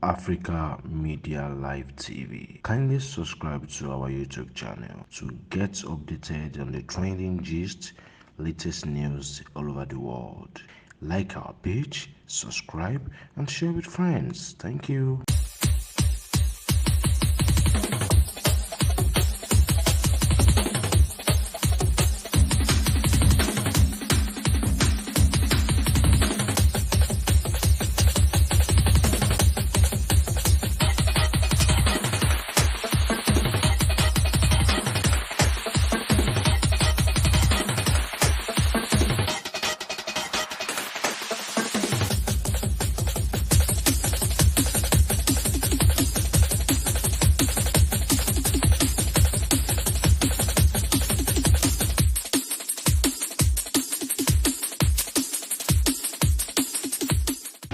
Africa Media Live TV. Kindly subscribe to our YouTube channel to get updated on the trending gist, latest news all over the world. Like our page, subscribe, and share with friends. Thank you.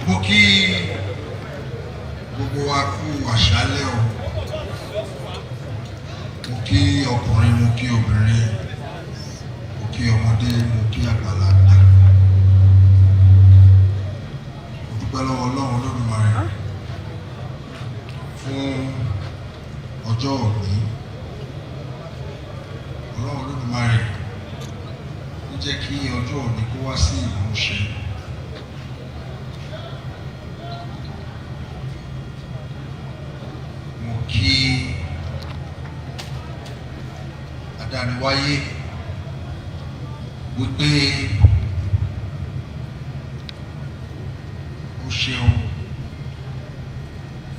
Mo kí gbogbo wa kú àṣálẹ́ o. Mo kí ọkùnrin, mo kí obìnrin, mo kí ọmọdé, mo kí àgbàlagbà. Mo dúpẹ́ lọ́wọ́ Ọlọ́run Olódùmarè fún ọjọ́ òní. Ọlọ́run Olódùmarè ó jẹ́ kí ọjọ́ òní kó wá sí ìmúṣẹ. Mo kí adániwáyé wípé ó ṣeun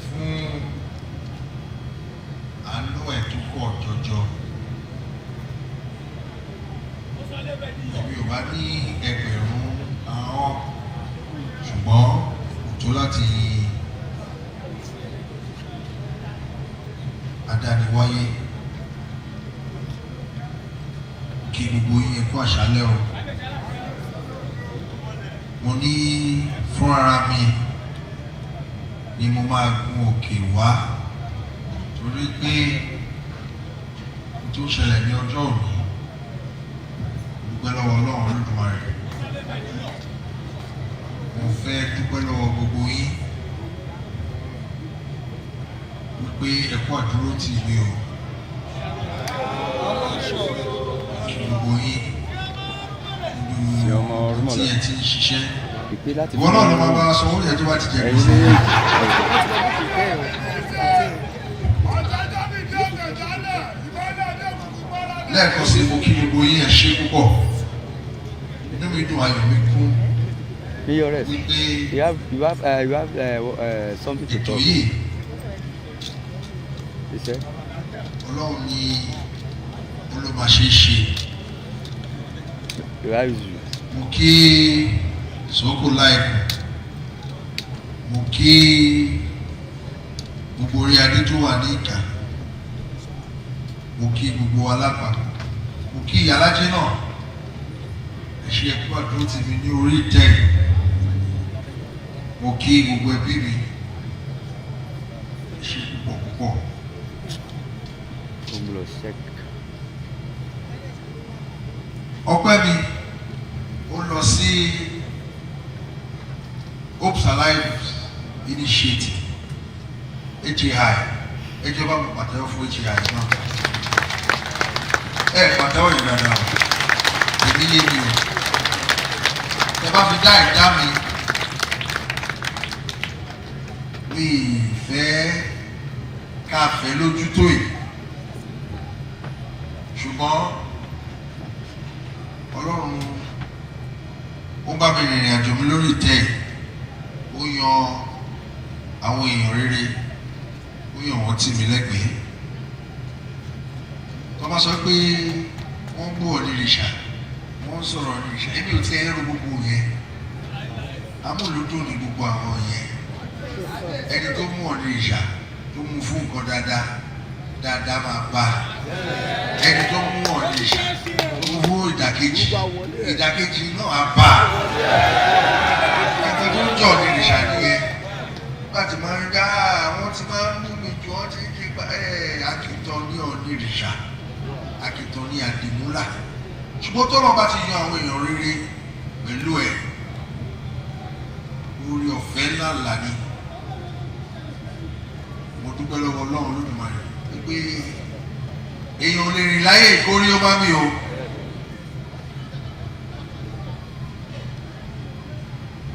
fún àánú ẹ̀ tó pọ̀ jọjọ. Èmi ò bá ní 1000 ahọ́n, ṣùgbọ́n kò tó láti yin adániwáyé. Kí gbogbo yín, ẹ kú àṣálẹ́ o. Mo ní fúnra mi ni mo máa gun òkè wá, torí pé ohun tó ṣẹlẹ̀ ní ọjọ́ òní, dúpẹ́ lọ́wọ́ Ọlọ́run Olódùmarè. Mo fẹ́ dúpẹ́ lọ́wọ́ gbogbo yín wípé ẹ kú àdúró tì mí o. Kí gbogbo yín Ṣé ọmọ níbi tí Rúmọ̀lẹ́? ẹ ti ń ṣiṣẹ́. Ìpè láti Ìwọ náà ló máa bá a sanwó yẹn tó bá ti jẹ ẹ̀yin gbèsè. méjèèjì. Lẹ́ẹ̀kan sí, mo kí gbogbo yín, ẹ ṣé púpọ̀. Inú mi dùn, ayọ̀ mi kún Mayoress, wípé you have something to ètò talk. yìí, He said, Ọlọ́run ní ó ló máa ṣe é ṣe. You have you. Mo kí Soko Láìpẹ́, mo kí gbogbo orí adé tó wà ní ìkà, mo kí gbogbo alápapọ̀, mo kí ìyálájẹ́ náà. Ẹ ṣé, ẹ kú àdúró tì mí ní orí ìtẹ́ yìí. Mo kí gbogbo ẹbí mi, ẹ ṣé púpọ̀ púpọ̀. Omulo check. Ọpẹ́ mi ó lọ sí Hopes Alive Initiative, HAI. Ẹ jọ̀ọ́, bá mi pàtẹ́wọ́ fún HAI náà. Ẹ pàtẹ́wọ́ yìí dáadáa o. Èmi yé mi o. Ẹ bá fi dá ìdá mi, mi ì fẹ́ ká fẹ́ lójú tó yìí, ṣùgbọ́n Ọlọ́run ó bá mi rìnrìn àjò mi lórí ìtẹ́ yìí. Ó yan àwọn èèyàn rere, ó yàn wọ́n tì mí lẹ́gbẹ̀ẹ́. Tó bá sọ pé wọ́n ń bú Ọ̀nìrìṣà, wọ́n ń sọ̀rọ̀ Ọ̀nìrìṣà, èmi ò tiẹ̀ ń ro gbogbo yẹn. Amúlùdùn ní gbogbo àwọn yẹn. Ẹni tó mú Ọ̀nìrìṣà, tó mú fún nǹkan dáadáa dáadáa, máa bá ẹni tó mú Ọ̀nìrìṣà, tó mú fún ìdàkejì, ìdàkejì náà á bá. Nǹkan tó ń jọ Ọ̀nìrìṣà nìyẹn. Láti máa ń dá àwọn tí máa ń mú mi jù, wọ́n ti ń ṣe ẹ̀ àkìtàn ní Ọ̀nìrìṣà, àkìtàn ní àdìmúlà. Ṣùgbọ́n tọ́lọ́ bá ti yan àwọn èèyàn rere pẹ̀lú ẹ̀, orí ọ̀fẹ́ ńláńlá ni. Dúpẹ́ lọ́wọ́ Ọlọ́run Olódùmarè wípé èèyàn ò lè rìn láyé ìkórí ó bá mi o.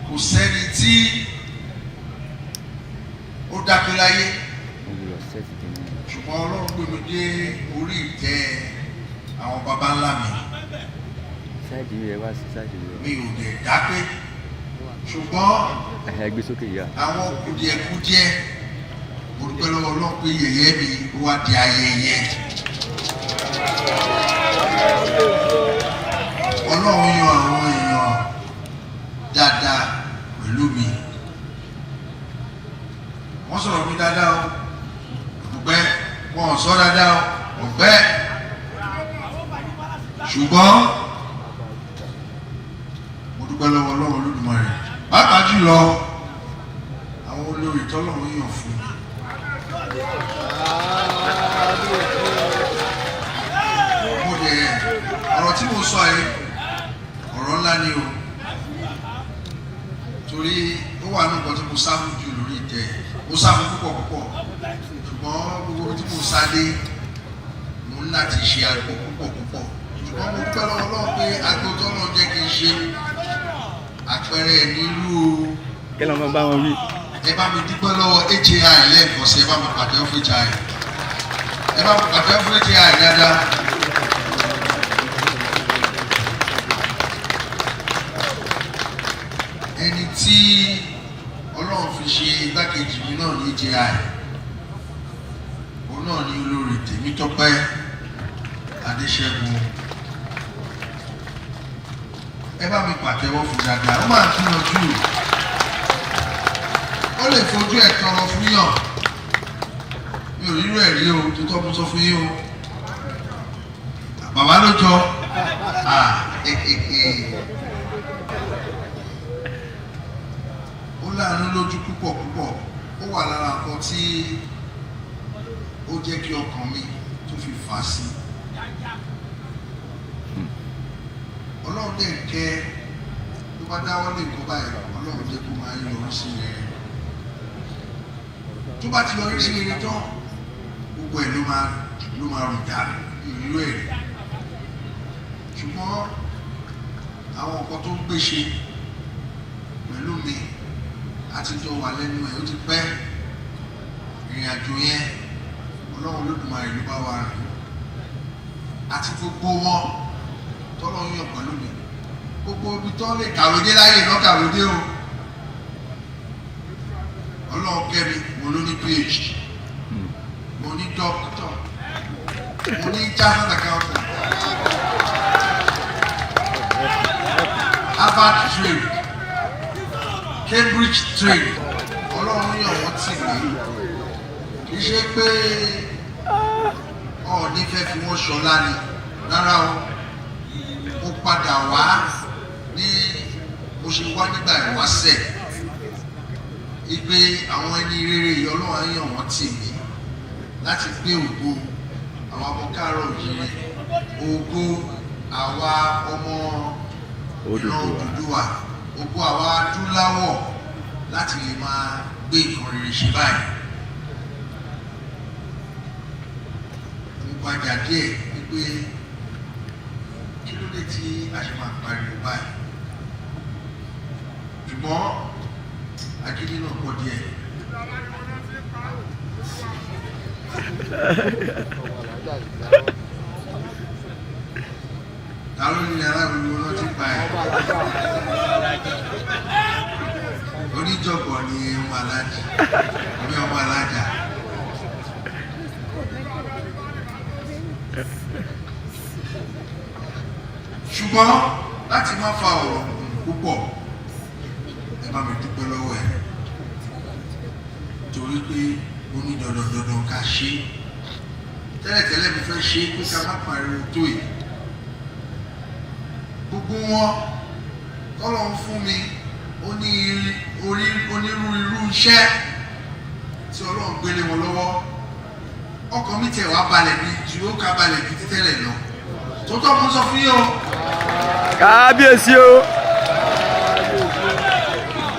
Kò sẹ́ni tí ó dákẹ́ láyé, Wọ́n gbọ́dọ̀ set kìíní. ṣùgbọ́n Ọlọ́run gbé mi dé orí ìtẹ́ àwọn baba ńlá mi. Side rẹ̀ wá sí side rẹ̀. Mi ò dẹ̀ dápé, ṣùgbọ́n Ẹ gbé sókè yá. àwọn kùdìẹ̀kudiẹ, mo dúpẹ́ lọ́wọ́ Ọlọ́run pé yẹ̀yẹ́ mi ó wá di ayẹyẹ. Ọlọ́run yan àwọn èèyàn dáadáa pẹ̀lú mi. Wọ́n sọ̀rọ̀ mi dáadáa o, ọ̀gbẹ́ wọn ò sọ dáadáa o, ọ̀gbẹ́, ṣùgbọ́n mo dúpẹ́ lọ́wọ́ Ọlọ́run Olódùmarè, pàápàá jùlọ àwọn olórí tọ́lọ́run yàn fún mi. Mo dẹ̀ ọ̀rọ̀ tí mo sọ yìí, ọ̀rọ̀ ńlá ni o, torí ó wà ní nǹkan tí mo sá fún jù lórí ìtẹ́. Mo sá fún púpọ̀ púpọ̀, ṣùgbọ́n gbogbo ibi tí mo sá dé, mo ní láti ṣe àgbo púpọ̀ púpọ̀, ṣùgbọ́n mo dúpẹ́ lọ́wọ́ Ọlọ́run pé àgbo tọ́lọ́run jẹ́ kí n ṣe àpẹẹrẹ nírú. Kí ló máa bá wọn wí? Ẹ bá mi dúpẹ́ lọ́wọ́ HAI lẹ́ẹ̀kan sí. Ẹ bá mi pàtẹ́wọ́ fún HAI. Ẹ bá mi pàtẹ́wọ́ fún HAI dáadáa. Ẹni tí Ọlọ́run fi ṣe igbákejì mi náà ní HAI, òun náà ní olórí Tèmítọ́pẹ́ Adéṣẹ́gun. Ẹ bá mi pàtẹ́wọ́ fún dáadáa. Ó máa ń gbìyànjú, ó lè fojú ẹ̀ tọrọ fún yàn. Mi ò rírú ẹ̀ rí o, tó tọ́ mo sọ fún yín o. Bàbá ló jọ. Ah, ó láàánú lójú púpọ̀ púpọ̀. Ó wà lára nǹkan tí ó jẹ́ kí ọkàn mi tó fi fà á sí. Ọlọ́run dẹ̀ kẹ́ tó bá dáwọ́ lé nǹkan báyìí, Ọlọ́run jẹ́ kó máa yọrí sí rere. Tó bá ti yọrí sí rere tán, gbogbo ẹ̀ ló máa rùn dànù ìlú ẹ̀ rí. Ṣùgbọ́n àwọn nǹkan tó ń gbéṣe pẹ̀lú mi àti jọ wà lẹ́nu ẹ̀, ó ti pẹ́. Ìrìn àjò yẹn, Ọlọ́run Olódùmarè ló bá wa rìn, àti gbogbo wọn tọ́lọ́run yàn pẹ̀lú mi. Gbogbo ibi tó lè kàwé dé láyé lọ́ kàwé dé o. Ọlọ́run kẹ́ mi, mo ló ní PhD, mo ní doctor, mo ní chartered accountant, Harvard trained, Cambridge trained. Ọlọ́run yàn wọ́n tì mí. Kì í ṣe pé Ọọ̀ni fẹ́ fi wọ́n ṣọlá ni, rárá o. Mo padà wá ní mo ṣe wá nígbà ìwáṣẹ̀ ìpè àwọn ẹni rere yìí, Ọlọ́run á yàn wọ́n tì mí láti gbé ògo àwa ọmọ káàárọ̀ òjìrè, ògo àwa ọmọ ìran Odùduwà. Odùduwà, ògo àwa adúláwọ̀, láti lè máa gbé nǹkan rere ṣe báyìí. Mo gbajà díẹ̀ wípé kí ló dé tí a ṣe máa pariwo báyìí, ṣùgbọ́n agídí náà pọ̀ díẹ̀. Ta ló ní aláwọ̀ náà ti pa ẹ̀? Oníjọ̀gbọ̀n ni ọmọ alájà àbí ọmọ alájà. Ṣùgbọ́n láti má fa ọ̀rọ̀ gùn púpọ̀, ẹ bá mi dúpẹ́ lọ́wọ́ ẹ̀, torí pé ó ní dandan dandan ká ṣe é. Tẹ́lẹ̀tẹ́lẹ̀ mo fẹ́ ṣe é pé ká má pariwo tó yìí. Gbogbo wọn tọ́lọ́ ń fún mi, ó ní orí onírúurú iṣẹ́ tí Ọlọ́run gbélé wọn lọ́wọ́. Ọkàn mi tẹ̀ wá balẹ̀ ní ju ó ká balẹ̀ ju títẹ́lẹ̀ lọ. Tó tọ́ mo sọ fún yín o. Kábíyèsí o.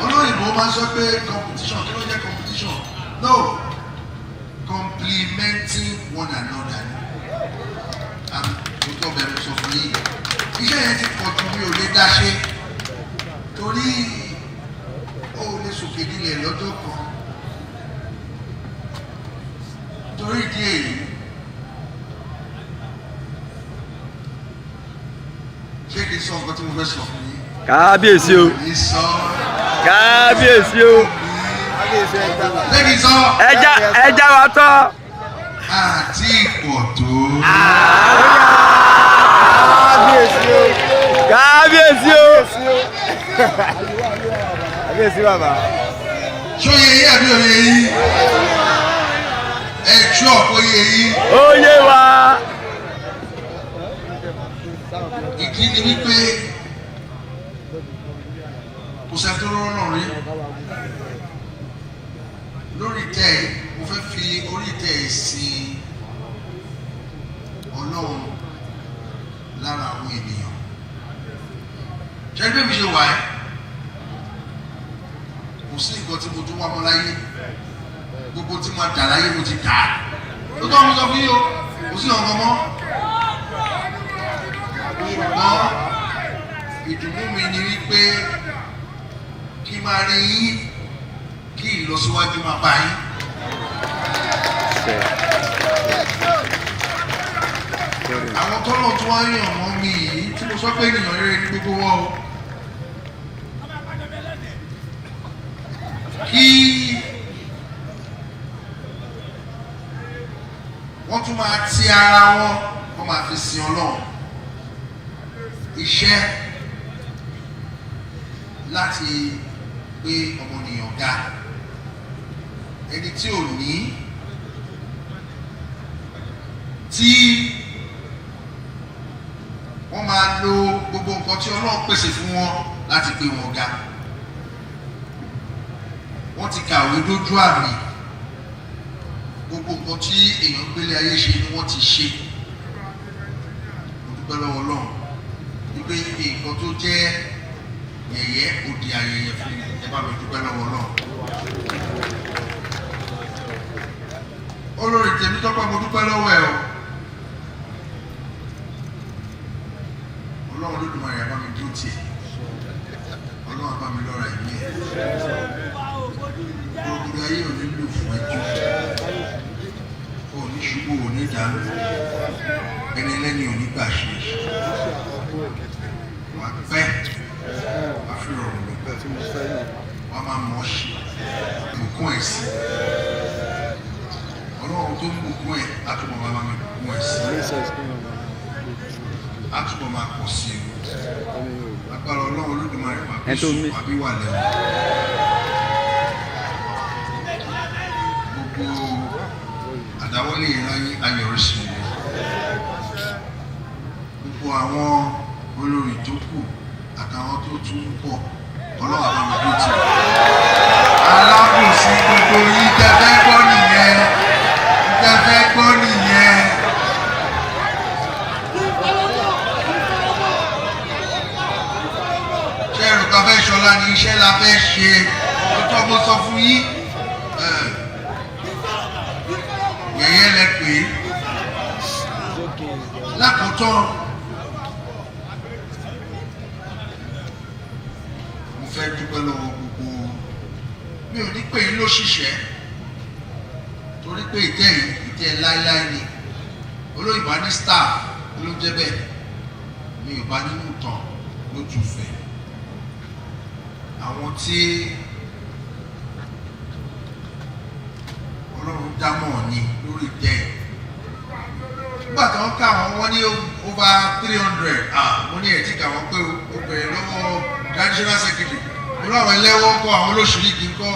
Olóyìnbó máa ń sọ pé competition, kí ló jẹ́ competition? No. Complementing one another ni. And mo tọ́ bẹ̀rẹ̀ sọ fún yín, iṣẹ́ yẹn ti pọ̀ jù, mi ò lè dá ṣe, torí ó lè sòkè nílẹ̀ lọ́jọ́ kan. Torí ìdí èyí, ṣé kí n sọ nǹkan tí mo fẹ́ sọ fún yín? Kábíyèsí o. Kì í sọ. Kábíyèsí o. Ṣé kì í sọ? Ẹja ẹja wa tọ́. Àti ìpọ̀ tó. Kábíyèsí o. Kábíyèsí o. Kábíyèsí bàbá. Ṣó yẹ yín àbí òye yín? Ẹ tú ọ̀pọ̀ yẹ yín. Ó yé wa. Ìdí ni wípé kò sẹ́ni tó rọ́rọ́ náà rí lórí ìtẹ́ yìí. Mo fẹ́ fi orí ìtẹ́ yìí sin Ọlọ́run lára àwọn ènìyàn. Ṣé bí mi ṣe wà ẹ́, kò sí nǹkan tí mo tún wá mọ́ láyé. Gbogbo tí mo dà láyé, mo ti dà á. Tó tọ́ mo sọ fún yín o, kò sí ọ̀kan mọ́. Ṣùgbọ́n ìdùnnú mi ni wípé kí n máa rí yín, kí ìlọsíwájú máa bá yín. Àwọn tọ́lọ̀ tó wá yàn mọ́ mi yìí tí mo sọ pé ènìyàn rere ní gbogbo wọn o. Kí wọ́n tún máa ti ara wọn kó máa fi sin Ọlọ́run, iṣẹ́ láti gbé ọmọnìyàn ga, ẹni tí ò ní, tí wọ́n máa lo gbogbo nǹkan tí Ọlọ́run pèsè fún wọn láti gbé wọn ga. Wọ́n ti kàwé dójú àmì, gbogbo nǹkan tí èèyàn gbélé ayé ṣe ni wọ́n ti ṣe. Mo dúpẹ́ lọ́wọ́ Ọlọ́run wípé nǹkan tó jẹ́ yẹ̀yẹ́ ó di ayẹyẹ fún mi. Ẹ bá mi dúpẹ́ lọ́wọ́ Ọlọ́run. Olórí Tèmítọ́pẹ́, mo dúpẹ́ lọ́wọ́ ẹ o. Ọlọ́run Olódùmarè á bá mi dúró tiẹ̀, Ọlọ́run á bá mi lọ́ra ẹ̀mí ẹ̀. Gbogbo ayé ò ní lù fún ẹjọ́, ò ní ṣubú, ò ní dànù, ẹni lẹ́ni ò ní gbà ṣe. Wà á pẹ́, wà á fi rọrùn lọ, wà á máa mọ̀ ọ́ ṣe, bùkún ẹ̀ sí. Ọlọ́run tó ń bùkún ẹ̀ á túbọ̀ máa bá mi bùkún ẹ̀ sí, á túbọ̀ máa pọ̀ sí i. Agbára Ọlọ́run Olódùmarè, wà bí Ẹ tó sùn mí. wà bí wà lẹ́wọ̀n. Gbogbo àdáwọ́lé yẹn láyé ayọ̀rísí rẹ̀. Gbogbo àwọn olórí tó kù àtàwọn tó tún ń bọ̀, Ọlọ́run àwọn ọmọdé tì. Alábòsí gbogbo yìí, tẹ́ fẹ́ gbọ́ nìyẹn, tẹ́ fẹ́ gbọ́ nìyẹn. Ṣé ẹrù kan fẹ́ ṣọlá ni? Iṣẹ́ la fẹ́ ṣe. Ó tọ́ mo sọ fún yín. Yẹ̀yẹ́ lẹ pè é lákòótán. Mo fẹ́ dúpẹ́ lọ́wọ́ gbogbo. Mi ò ní pè yín lóṣìṣẹ́, torí pé ìtẹ́ yìí, ìtẹ́ láíláí ni. Olóyìnbó á ní staff ló ń jẹ́ bẹ́ẹ̀. Mi ò bá nínú ìtàn lójú fẹ́ àwọn tí Ọlọ́run dámọ̀ ni lórí ìtẹ́ yìí. Nígbà tó ń kà wọ́n, wọ́n ní over 300. Ah, mo ní ẹ̀ tí kà wọ́n pé o bẹ̀rẹ̀ lọ́wọ́ traditional secretary. Mo láwọn ẹlẹ́wọ́ kọ́, àwọn olóṣèlú kọ́,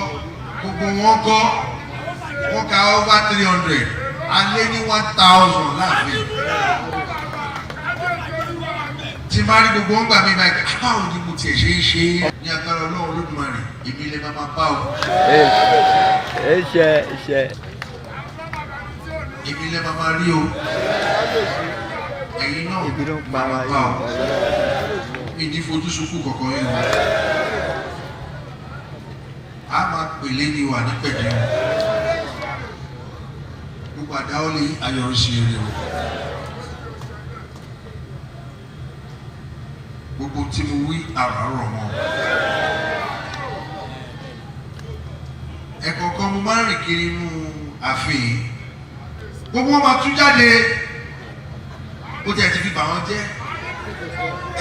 gbogbo wọn kọ́. Wọ́n ka over 300, alẹ́ ní 1,000 láàfin. Tí n bá rí gbogbo wọn gbà mí báyìí, báwo ni mo tiẹ̀ ṣe é ṣe é? Ní agbára Ọlọ́run Olódùmarè, èmi lè máa bá o. Ẹ ṣe ṣe. Èmi lè máa rí o, ẹ̀yin náà Ebi ló ń pa máa ara bá o. yìí. Mi ní fojú sunkún kankan yìí o. A máa pèlé ní wà ní pẹ̀lú. Gbogbo àdáwọ́lé ayọ̀rísí rere o. Gbogbo tí mo wí àràárọ̀ mọ́. Ẹ̀kọ̀ọ̀kan mo máa ń rìn kiri inú ààfin yìí. Gbogbo wọn máa tú jáde. Ó tiẹ̀ ti fi bà wọ́n jẹ́.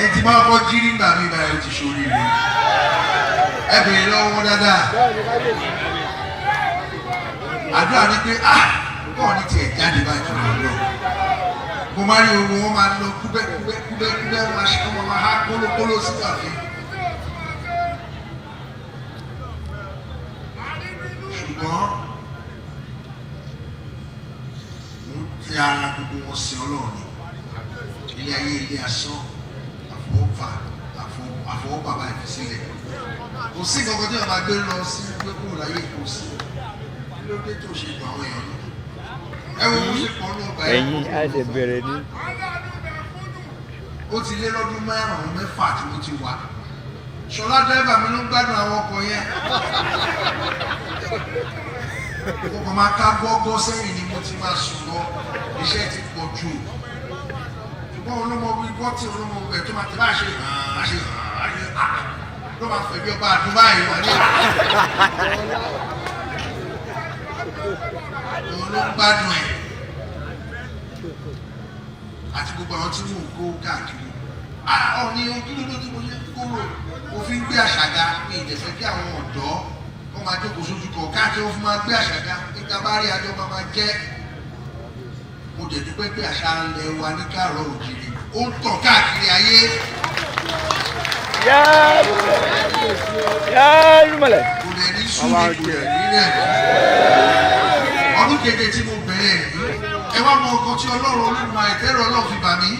Ẹ ti máa kọ́ jí nígbà mi báyìí ó ti ṣoríire. Ẹ bèrè lọ́wọ́ wọn dáadáa. Àdúrà ni pé ah bọ́ọ̀ ní tiẹ̀ jáde báyìí tó lọ lọ. Mo máa rí ogun wọn máa lọ kúbẹ́ kúbẹ́ kúbẹ́ kúbẹ́ wọn máa ṣe wọn máa há kólókóló sí ààfin. Ṣùgbọ́n mo ń fi ara gbogbo wọn sin Ọlọ́run ni. Ilé ayé ilé asán àfọwọ́fà àfọwọ́bàbà ìfisílẹ̀. Kò sí nǹkan tí wọn máa gbé lọ sí gbé kúrò láyé, kò sí. Kí ló dé tó ṣe gbọ́ àwọn èèyàn náà? Ẹ wo bó ṣe pọ̀ ní ọgbà ẹ̀. Ẹ̀yin á ṣe bẹ̀rẹ̀ ní. Ó ti lé lọ́dún márùn-ún mẹ́fà tí mo ti wà. Ṣọlá dẹ́rẹ́bà mi ló ń gbádùn àwọn ọkọ̀ yẹn. Mo kàn máa ká gọ́gọ́ sẹ́yìn ni mo ti máa sùn lọ. Iṣẹ́ ti pọ̀ jù. Ṣùgbọ́n olómọ wí bọ́tì olómọ ẹ̀ tó máa tẹ bá ṣe hàn ṣe hàn ṣe hàn ló máa fẹ̀ bí ọba àdúrà yìí wà ní. Òun ló ń gbádùn ẹ̀ àti gbogbo àwọn tí mò ń kó káàkiri. Ọ̀ní ojúlódó tí mo ṣe ń kúrò mo fi ń gbé àṣàgà mi ìdẹ̀fẹ́ kí àwọn ọ̀dọ́ wọ́n máa jókòó sójú kan káàkiri wọ́n fi máa gbé àṣàgà níta bá rí àjọ máa máa jẹ́. Mo dẹ̀ dúpẹ́ pé àṣà ilẹ̀ wa ní káàárọ̀ òjìrì ó ń tàn káàkiri ayé. Yárùmọ̀lẹ̀. Kò dẹ̀ ní sú mi, kò dẹ̀ ní rẹ̀ mí. Ọdún keje tí mo bẹ̀rẹ̀ yìí, ẹ wá mọ ọkọ tí Ọlọ́run Olódùmarè tẹ́rọ Ọlọ́run fi bà mí.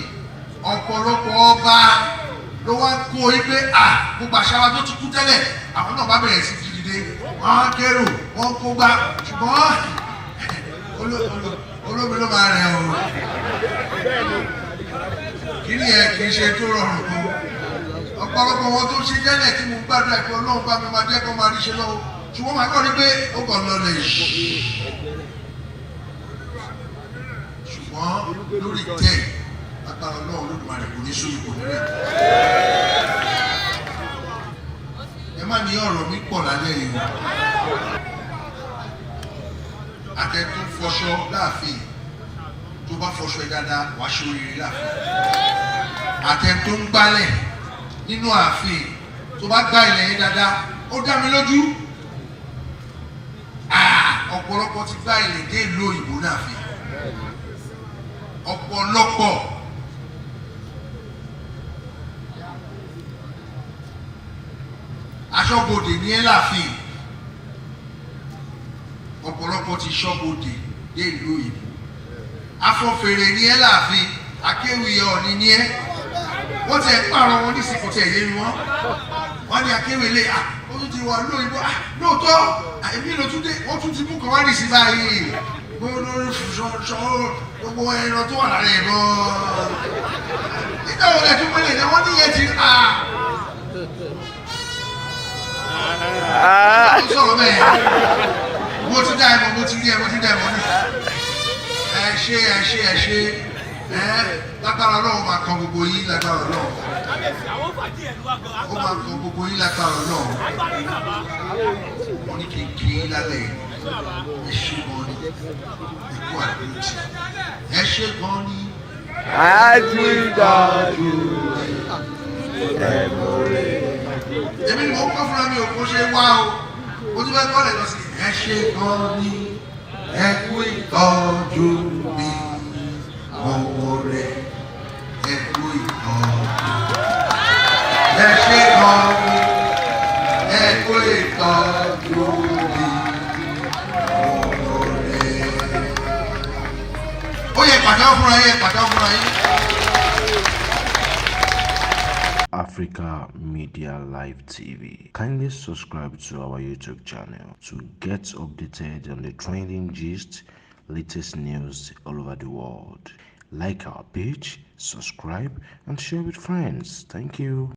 Ọ̀pọ̀lọpọ̀ ọba ló wá ń kó o pé à gbogbo àṣà wa tó ti kú tẹ́lẹ̀, àwọn náà bá bẹ̀rẹ̀ sí dìde, wọ́n á kérò, wọ́n kó gbá, ṣùgbọ́n olómi ló máa rẹ̀ o. Kí ni ẹ kì í ṣe tó rọrùn o. Ọ̀pọ̀lọpọ̀ wọn tó ṣe tẹ́lẹ̀ tí mo gbàdúrà pé Ọlọ́run bá mi máa jẹ́ kó máa rí ṣe lọ́wọ́, ṣùgbọ́n màá kọ́ ni pé ó kàn lọlẹ̀ yìí. Ṣùgbọ́n lórí tẹ́ agbára Ọlọ́run Olódùmarè kò ní sú mi, kò ní rẹ̀. Ẹ má ní ọ̀rọ̀ mi pọ̀ lálẹ́ yìí o. Àtẹ tó fọṣọ láàfin, tó bá fọṣọ ẹ dáadáa wàá ṣoríire láàfin. Àtẹ tó ń gbálẹ̀ nínú ààfin, tó bá gbá ilẹ̀ yẹn dáadáa, ó dá mi lójú. Ọ̀pọ̀lọpọ̀ ti gbá ilẹ̀ dé ìlú òyìnbó láàfin. Ọ̀pọ̀lọpọ̀. Aṣọ́bodè ní ẹ́ láàfin. Ọ̀pọ̀lọpọ̀ ti ṣọ́bodè dé ìlú òyìnbó. Afọ́fèrè ní ẹ́ láàfin. Akéwì Ọ̀ọ̀ni ní ẹ́. Wọ́n ti ẹ̀ pààrọ̀ wọn nísìkò tí ẹ̀ yé wọn. Wọ́n ní akéwì lé à ó tún ti wà lóyìnbó à lóòótọ́ èmi ló tún dé wọ́n tún ti mú kan wá ní sí báyìí. Gbogbo ẹran tó wà lára ẹ̀ gan-an. Nígbà wo lẹ tún mọ́lẹ̀ ní wọ́n níyẹn ti à. Ó sọ̀rọ̀ bẹ́ẹ̀. Mo ti dá ẹ mọ̀, mo ti rí ẹ, mo ti dá ẹ mọ̀ ní. Ẹ ṣé, ẹ ṣé, ẹ ṣé. Ẹ lágbára Ọlọ́run máa kan gbogbo yín lágbára Ọlọ́run. Ó máa kan gbogbo yín lágbára Ọlọ́run. Mo ní kí n kí yín lálẹ́ yìí. Ẹ ṣé gan ni. Ẹ kú àdúrótì. Ẹ ṣé gan ni. Àjùdájú. Èmi ni mo kọ́ fúnra mi ò kó ṣe wá o. Mo tún fẹ́ kọ́lẹ̀ lọ sí. Ẹ ṣé gan ni. Ẹ kú ìtọ́jú mi. Mo wọlé. Ẹ kú ìtọ́jú. Ẹ ṣé gan ni. Ẹ kú ìtọ́jú mi. Mo wọlé. Ó yẹ pàtẹ́wọ́ fúnra yín, pàtẹ́wọ́ fúnra yín. Africa Media Live TV. Kindly subscribe to our YouTube channel to get updated on the trending gist, latest news all over the world. Like our page, subscribe, and share with friends. Thank you.